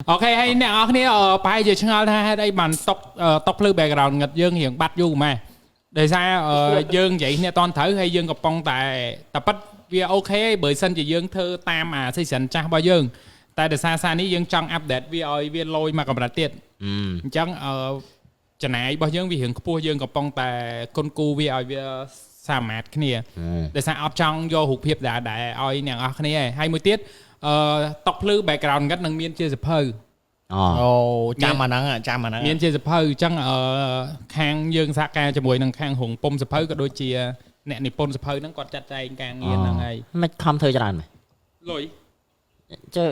OK ហើយអ្នកនរគ្នាប្រហែលជាឆ្ងល់ថាហេតុអីបានតុកតុកភ្លឺ background ងឹតយើងរៀងបាត់យូរម៉េះដោយសារយើងនិយាយគ្នាតន់ត្រូវហើយយើងកំពុងតែតែប៉ិតវា OK បើសិនជាយើងធ្វើតាមអា season ចាស់របស់យើងតែដោយសារសារនេះយើងចង់ update វាឲ្យវាលយមកកម្រិតទៀតអញ្ចឹងចំណាយរបស់យើងវារៀងខ្ពស់យើងកំពុងតែគុនគូវាឲ្យវាសាមាត្រគ្នាដោយសារអត់ចង់យករូបភាពដែលឲ្យអ្នកនរគ្នាឯងហើយមួយទៀតតុកភ្លឺ background ងឹតនឹងមានជាសភៅ អូ អូចាំអាហ្នឹងចាំអាហ្នឹង មានជាសភៅអញ្ចឹងខាងយើងសហការជាមួយនឹងខាងរោងពុំសភៅក៏ដូចជាអ្នកនិពន្ធសភៅហ្នឹងគាត់ចាត់ចែងការងារហ្នឹងហើយ មិនខំធ្វើច្រើនមែន លុយ ជើ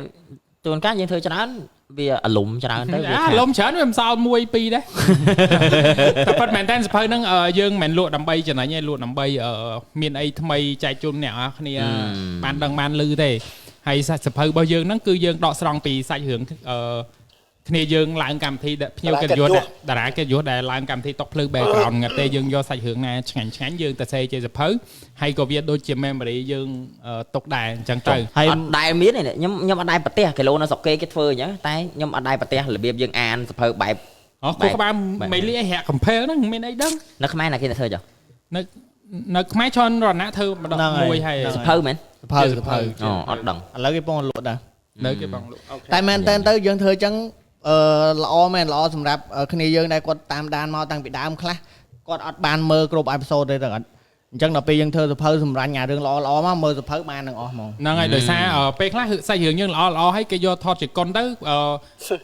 ជួនកាលយើងធ្វើច្រើនវាអាលុំច្រើនទៅវា អាលុំច្រើនវាមិនសល់1 2ដែរតែប៉ុតមែនតើសភៅហ្នឹងយើងមិនមែនលក់ដើម្បីចំណេញទេលក់ដើម្បីមានអីថ្មីចែកជូនអ្នកនរគ្នាបានដឹងបានឮទេហើយសភៅរបស់យើងហ្នឹងគឺយើងដកស្រង់ពីសាច់រឿងគ្នាយើងឡើងកម្មវិធីភ្ញៀវកិត្តិយសតារាកិត្តិយសដែលឡើងកម្មវិធីតុកភ្លឺ background ងឹតទេយើងយកសាច់រឿងណាឆ្ងាញ់ឆ្ងាញ់យើងទៅសេជាសភៅហើយក៏វាដូចជា memory យើងទុកដែរអញ្ចឹងទៅ ហើយ អត់ដែលមានទេខ្ញុំអត់ដែលប្រទះគីឡូនៅស្រុកគេគេធ្វើអញ្ចឹងតែខ្ញុំអត់ដែលប្រទះរបៀបយើងអានសភៅបែប អូគូក្បាលមេលីអីរាក់កំភែលហ្នឹងមានអីដឹង នៅខ្មែរណាគេធ្វើចុះ នៅខ្មែរឈុនរណៈធ្វើម្ដងមួយហើយ សភៅមែន សភៅសភៅ អូអត់ដឹង ឥឡូវគេពងលក់ដែរ នៅគេបងលក់ តែមែនតើទៅយើងធ្វើអញ្ចឹងល្អមែនល្អសម្រាប់គ្នាយើងដែលគាត់តាមដានមកតាំងពីដើមខ្លះគាត់អត់បានមើលគ្រប់ episode ទេទៅអត់អញ្ចឹងដល់ពេលយើងធ្វើសភៅសម្រាប់អារឿងល្អល្អមកមើលសភៅបានទាំងអស់ហ្មង ហ្នឹងហើយដោយសារពេលខ្លះសាច់រឿងយើងល្អល្អហើយគេយកថតជាកុនទៅ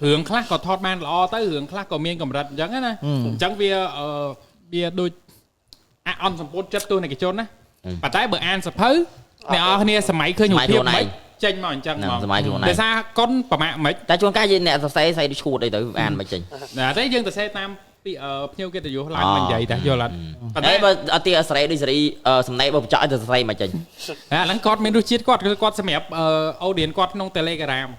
រឿងខ្លះក៏ថតបានល្អទៅរឿងខ្លះក៏មានកម្រិតអញ្ចឹងណាអញ្ចឹងវាវាដូចអន់សម្ពុតចិត្តទស្សនិកជនណាប៉ុន្តែបើអានសភៅអ្នកនរគ្នាសម័យឃើញរូបភាពមិនចេញមកអញ្ចឹងហ្មងដោយសារកុនប្រមាក់មិន តែជួនកាលយើងអ្នកសរសេរស្អីដូចឈួតអីទៅអានមិនចេញ តែទេយើងសរសេរតាមពីភ្ញៀវកិត្តិយសឡើងមកនិយាយតែយល់អត់ តែបើអត់ទីសេរីដូចសេរីសំណេរបើបញ្ចក់ឲ្យទៅសរសេរមិនចេញ អាហ្នឹងគាត់មានរសជាតិគាត់គាត់សម្រាប់ audience គាត់ក្នុង Telegram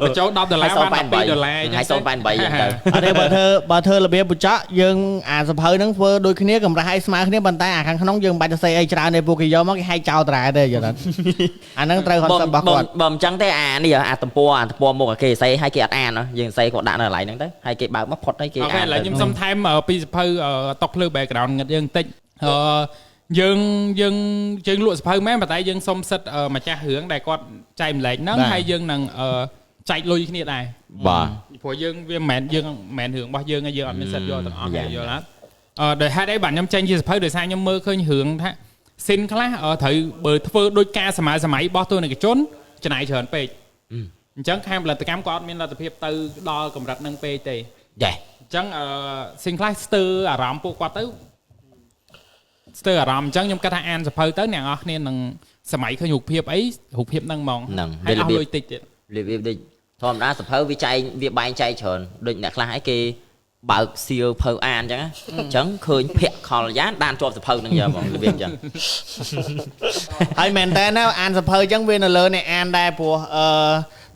បញ្ចូល10ដុល្លារបាន12ដុល្លារអញ្ចឹង ហើយ0.88អញ្ចឹងទៅ អត់ទេបើធ្វើរបៀបបញ្ចក់យើងអាសភៅហ្នឹងធ្វើដូចគ្នាកម្រាស់ឲ្យស្មើគ្នាប៉ុន្តែអាខាងក្នុងយើងមិនបាច់ទៅសេអីច្រើនទេពួកគេយកមកគេហែកចោលត្រែទេយល់អត់អាហ្នឹងត្រូវ concept របស់គាត់ បើមិនអញ្ចឹងទេអានេះអាទំព័រមកគេសេឲ្យគេអត់អានយើងសេគាត់ដាក់នៅកន្លែងហ្នឹងទៅហើយគេបើកមកផុតឲ្យគេអាន OK ឥឡូវខ្ញុំសុំថែមពីសភៅតុកភ្លឺ background ងឹតយើងបន្តិចយើងយើងយើងលក់សភៅមែនប៉ុន្តែយើងសុំសិទ្ធម្ចាស់រឿងដែលគាត់ចែកម្លែកហ្នឹងហើយយើងនឹងចែកលុយគ្នាដែរ បាទ ព្រោះយើងវាមិនមែនយើងមិនមែនរឿងរបស់យើងយើងអត់មានសិទ្ធយកទាំងអស់ទេយល់អត់ដោយហេតុអីបាទខ្ញុំចេញជាសភៅដោយសារខ្ញុំមើលឃើញរឿងថាស៊ីនខ្លះត្រូវបើធ្វើដោយការសម័យសម័យរបស់ទស្សនិកជនចំណាយច្រើនពេកអញ្ចឹងខាងផលិតកម្មក៏អត់មានលទ្ធភាពទៅដល់កម្រិតហ្នឹងពេកទេ យ៉ា អញ្ចឹងស៊ីនខ្លះស្ទើរអារម្មណ៍ពួកគាត់ទៅស្ទើរអារម្មណ៍អញ្ចឹងខ្ញុំគិតថាអានសភៅទៅអ្នកនរគ្នានឹងសម័យឃើញរូបភាពអីរូបភាពហ្នឹងហ្មងហើយអស់លុយតិចទៀត របៀបដូចធម្មតាសភៅវាចែកវាបែងចែកច្រើនដូចអ្នកខ្លះអីគេបើកសៀវភៅអានអញ្ចឹងអញ្ចឹងឃើញភ័ក្រខលយ៉ានដានជាប់សភៅហ្នឹងយកហ្មងរបៀបអញ្ចឹង ហើយមែនតើណាអានសភៅអញ្ចឹងវានៅលើអ្នកអានដែរព្រោះ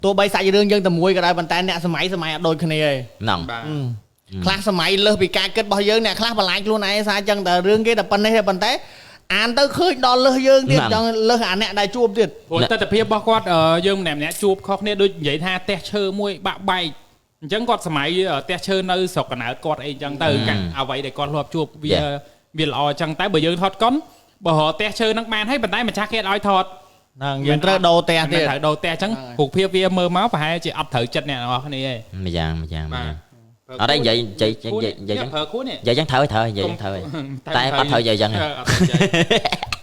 ទោះបីសាច់រឿងយើងតែមួយក៏ដោយប៉ុន្តែអ្នកសម័យសម័យអត់ដូចគ្នាទេ ហ្នឹង ខ្លះសម័យលើសពីការគិតរបស់យើងអ្នកខ្លះបន្លាចខ្លួនឯងសារអញ្ចឹងតែរឿងគេតែប៉ុណ្ណេះទេប៉ុន្តែអានទៅឃើញដល់លើសយើងទៀតចង់លើសអាអ្នកដែលជួបទៀត ព្រោះទស្សនភាពរបស់គាត់យើងម្នាក់ម្នាក់ជួបខុសគ្នាដូចនិយាយថាផ្ទះឈើមួយបាក់បែកអញ្ចឹងគាត់សម័យផ្ទះឈើនៅស្រុកកណ្ដៅគាត់អីអញ្ចឹងទៅអ្វីដែលគាត់ធ្លាប់ជួបវាល្អអញ្ចឹងតែបើយើងថតកុនបើរកផ្ទះឈើហ្នឹងបានហើយប៉ុន្តែម្ចាស់គេឲ្យថត ហ្នឹងយើងត្រូវដូរផ្ទះទៀត ត្រូវដូរផ្ទះអញ្ចឹងរូបភាពវាមើលមកប្រហែលជាអត់ត្រូវចិត្តអ្នកនរគ្នាទេ ម្យ៉ាងម្យ៉ាងអត់ទេនិយាយនិយាយនិយាយអញ្ចឹង ប្រើគួរនេះ និយាយអញ្ចឹងត្រូវត្រូវនិយាយអញ្ចឹងត្រូវតែអត់ត្រូវនិយាយអញ្ចឹង